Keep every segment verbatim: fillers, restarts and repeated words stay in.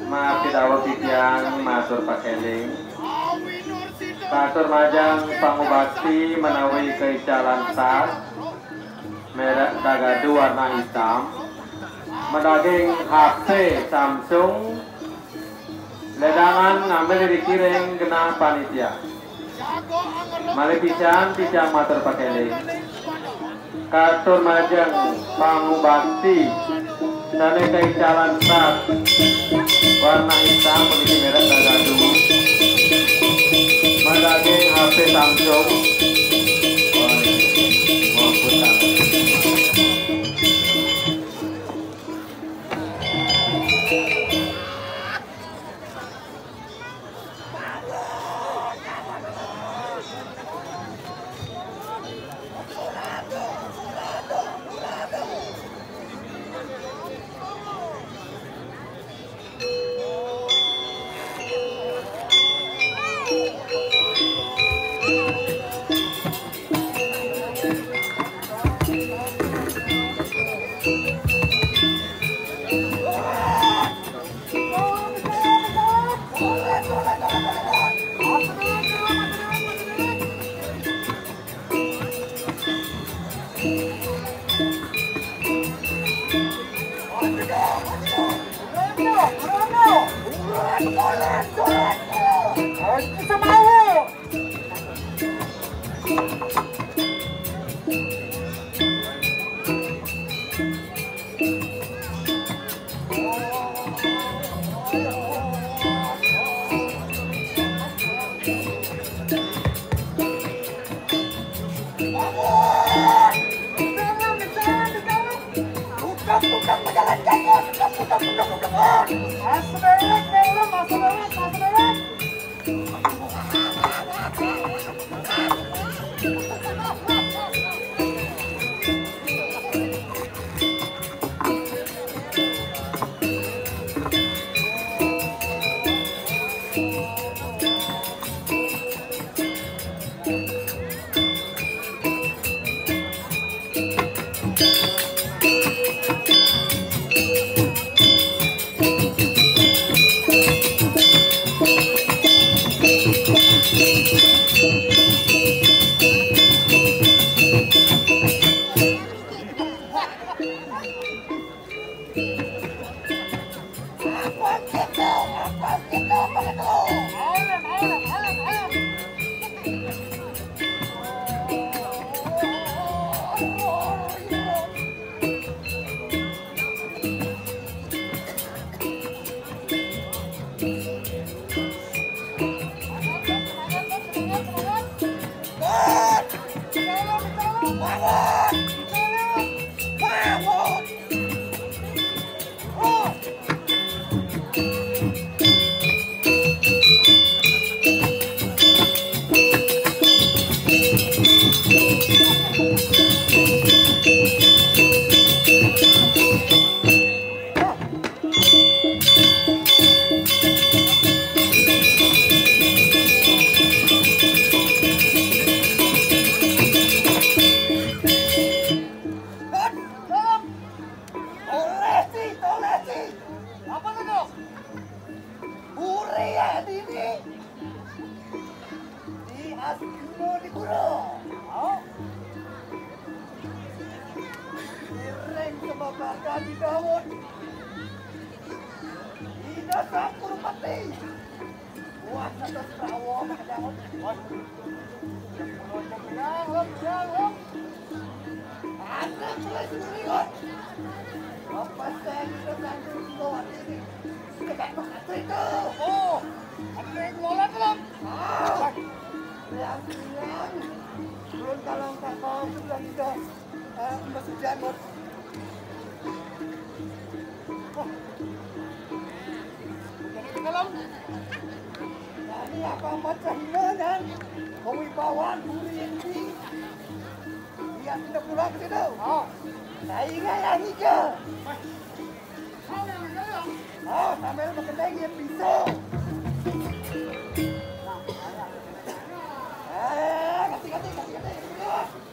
Maaf, kita awak titiang matur pakeling. Katur majeng pangubakti menawi keicalan tas, merek dagadu warna hitam, madaging H P Samsung, ledangan ngambil dikiring genah panitia. Malih pisan titiang matur pakeling. Katur majeng pangubakti sane kaicalan tas warna hitam puniki merek dagadu. Madaging H P Samsung. Wah, niki. Mohon putar. Tolesi, tolesi. Apa to? Uri ya dini. Di Asguna di Guru. Iring sebabagan di Daud. Ida Sang Kurupati. Kuasa tertawa pada Daud. Tenang, Lem, tenang, Lem. Anak mulai sendiri, Lem. Apa saya bisa bantu di bawah ini? Tidak begitu itu. Oh, ada yang kelola, Lem. Ah, yang bilang, belum kalau tak mau, sudah tidak. Eh, Mas Hujan, Bos. Oh. Jadi kita, Lem. Ini apa macam mana? Kewibawaan duri ini. Lihat, kita pulang ke situ. Oh. Saya ingat yang hijau. Oh, sambil berkendang yang pisau. Eh, ganti, ganti, ganti, ganti, ganti.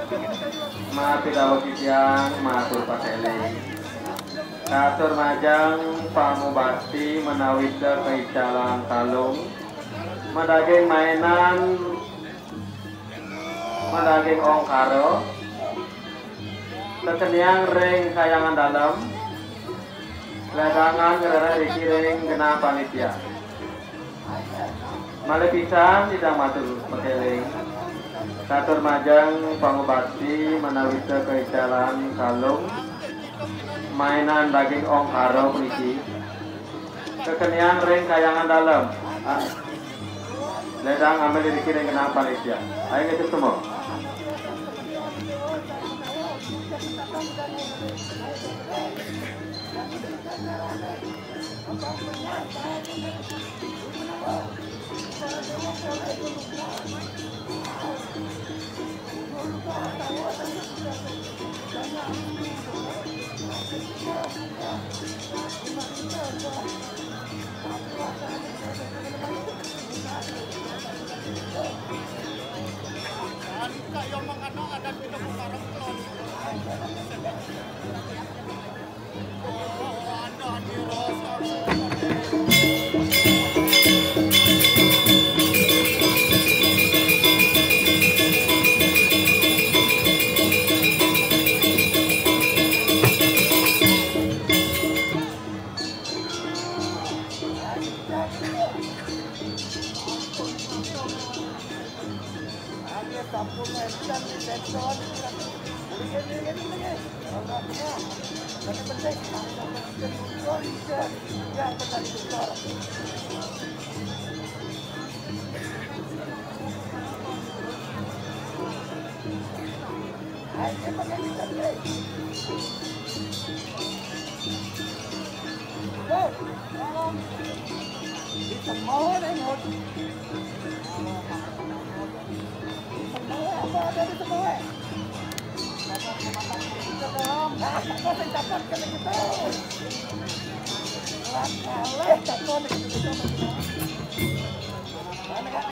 Matur dawuh titiang, matur patéling. Katur majeng pangubakti menawi kaicalan kalung madaging mainan, madaging ongkara, kekeniang ring kahyangan dalem, ledangan ngrereh riki ring genah panitia. Malih pisan titiang matur pakéling. Katur majeng pangubakti menawi kaicalan kalung mainan daging ongkara puniki kekeniang ring kahyangan dalem. Ah, ledang ngambil riki ring genah panitia. Ayo ngecek semua.